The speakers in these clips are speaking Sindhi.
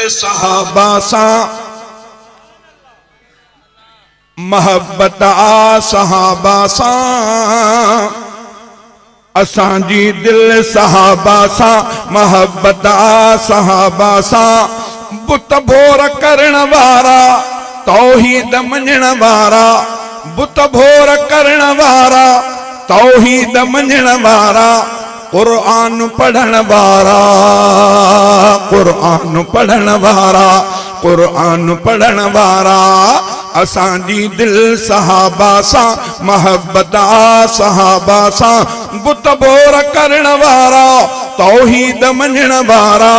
صحابه سان محبت آ صحابه سان اسان جي دل صحابه سان محبت آ صحابه سان بت ڀور ڪرڻ وارا توحيد مڃڻ وارا بت ڀور ڪرڻ وارا توحيد مڃڻ وارا قرآن پڙهڻ وارا قرآن پڙهڻ وارا قرآن پڙهڻ وارا اسان جي دل صحابه سان محبت آ صحابه سان بت ڀور ڪرڻ وارا توحيد مڃڻ وارا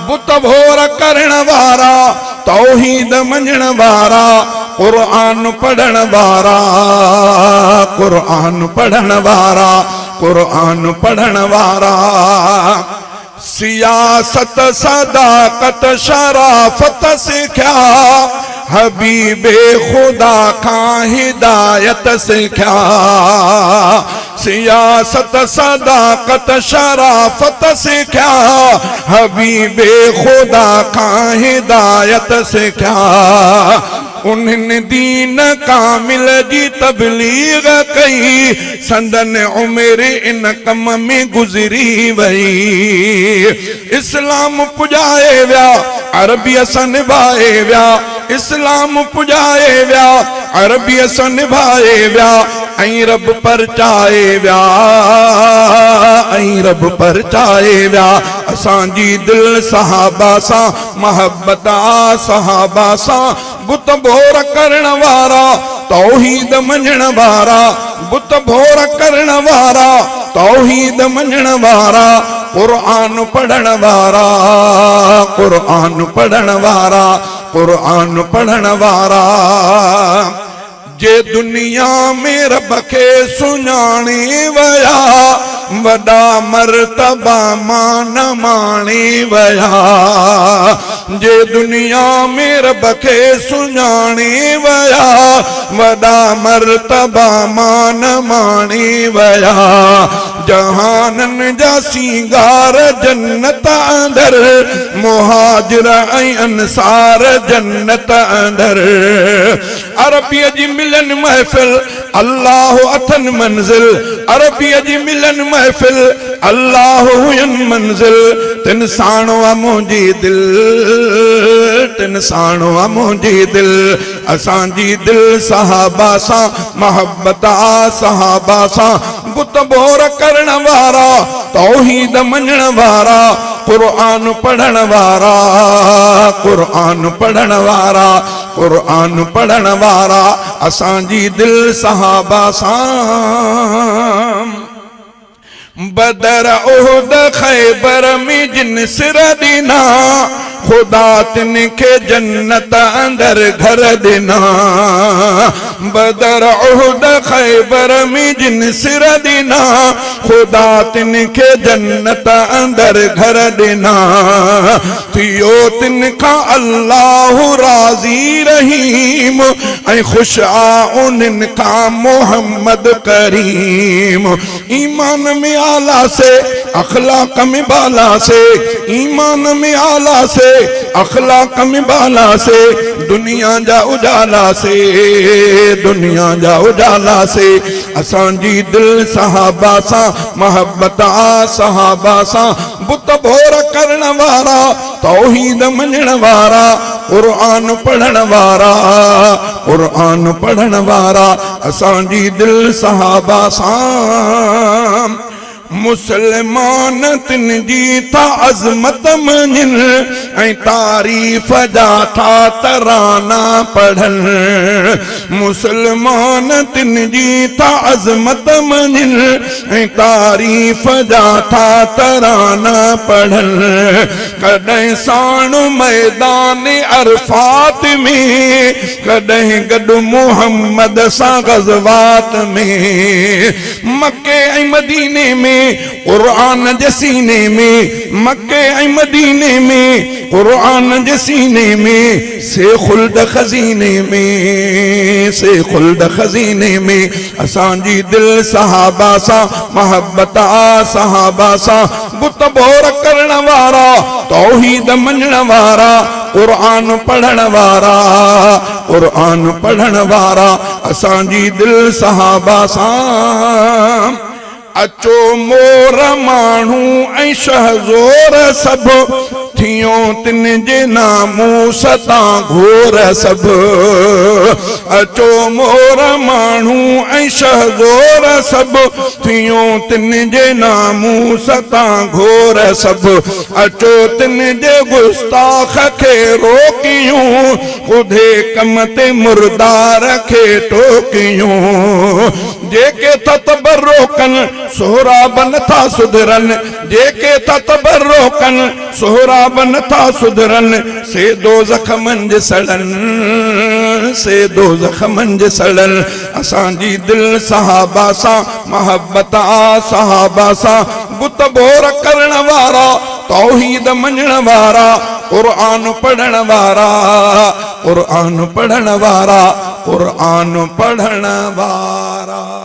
بت ڀور ڪرڻ وارا توحيد مڃڻ وارا قرآن پڙهڻ وارا قرآن پڙهڻ وارا قرآن پڙهڻ وارا سياست صداقت شرافت سکيا حبيب خدا کان هدايت سکيا سياست صداقت شرافت سکيا حبيب خدا کان هدايت سکيا انهن دين ڪامل جي تبليغ ڪئي، سندن عمر ان ڪم ۾ گذري وئي. اسلام پڄائي ويا، عربيء سان نڀائي ويا، اسلام پڄائي ويا، عربيء سان نڀائي ويا ۽ رب پرچائي ويا، ۽ رب پرچائي ويا. اسان جي دل صحابه سان محبت آ صحابه سان بت ڀور ڪرڻ وارا توحيد مڃڻ وارا بت ڀور ڪرڻ وارا توحيد مڃڻ وارا قرآن پڙهڻ وارا قرآن پڙهڻ وارا قرآن پڙهڻ وارا. جي دنيا ۾ رب کي سڃاڻي ويا، وڏا مرتبا مان ماڻي ويا. جي دنيا ۾ رب کي سڃاڻي ويا، وڏا مرتبا مان ماڻي ويا. جهانن جا سينگار جنت اندر، مهاجر ۽ انصار جنت اندر. عربيء جي ملن محفل، الله اٿن منزل، عربيء جي ملن محفل، الله هين منزل، تن ساڻو آ منهنجي دل، تن ساڻو آ منهنجي دل، اسان جي دل صحابه سان محبت آ صحابه سان بت ڀور ڪرڻ وارا، توحيد مڃڻ وارا، قرآن پڙهڻ وارا، قرآن پڙهڻ وارا. قرآن پڙهڻ وارا اسان جي دل صحابه سان بدر احد خيبر ۾ جن سر ڏنا خدا تن کي جنت اندر گهر ڏنا بدر احد خيبر ۾ جن سر ڏنا خدا تن کي جنت اندر گهر ڏنا ٿيو تن کان الله راضي رحيم ۽ خوش آ انهن کان محمد ڪريم ايمان ۾ اعليٰ سي اخلاق ۾ بالا سي ايمان ۾ اعليٰ سي اخلاق ۾ بالا سي دنيا جا اجالا سي دنيا جا اجالا سي اسان جي دل صحابه سان محبت آ صحابه سان بت ڀور ڪرڻ وارا توحيد مڃڻ وارا قرآن پڙهڻ وارا قرآن پڙهڻ وارا اسان جي دل صحابه سان مسلمان تن جي ٿا عظمت مڃن ۽ تعريف جا ٿا ترانا پڙهن مسلمان تن جي ٿا عظمت مڃن ۽ تعريف جا ٿا ترانا پڙهن ڪڏهن ساڻ ميدان عرفات ۾ ڪڏهن گڏ محمد سان غزوات ۾ مڪي ۽ مديني ۾ قرآن جي سيني ۾ مڪي ۽ مديني ۾ قرآن جي سيني ۾ سي خلد خزيني ۾ سي خلد خزيني ۾ اسان جي دل صحابه سان محبت آ صحابه سان بت ڀور ڪرڻ وارا توحيد مڃڻ وارا. قرآن پڙهڻ وارا، قرآن پڙهڻ وارا، اسان جي دل صحابه سان. اچو مور ماڻهو ۽ شهزور سڀ، ٿيون تن جي ناموس تان گهور سڀ. اچو مور ماڻهو ۽ شهزور سڀ، ٿيون تن جي ناموس تان گهور سڀ. اچو تن جي گستاخ کي روڪيون، خودي ڪم تي مردار کي ٽوڪيون. جيڪي ٿا تبرو ڪن، سهراب نه ٿا سڌرن، جيڪي ٿا تبرو ڪن، سهراب نه ٿا سڌرن، سي دوزخ منجهه سڙن، سي دوزخ منجهه سڙن. اسان جي دل صحابه سان محبت آ، صحابه سان بت ڀور ڪرڻ وارا، توحيد مڃڻ وارا، قرآن پڙهڻ وارا، قرآن پڙهڻ وارا، قرآن پڙهڻ وارا.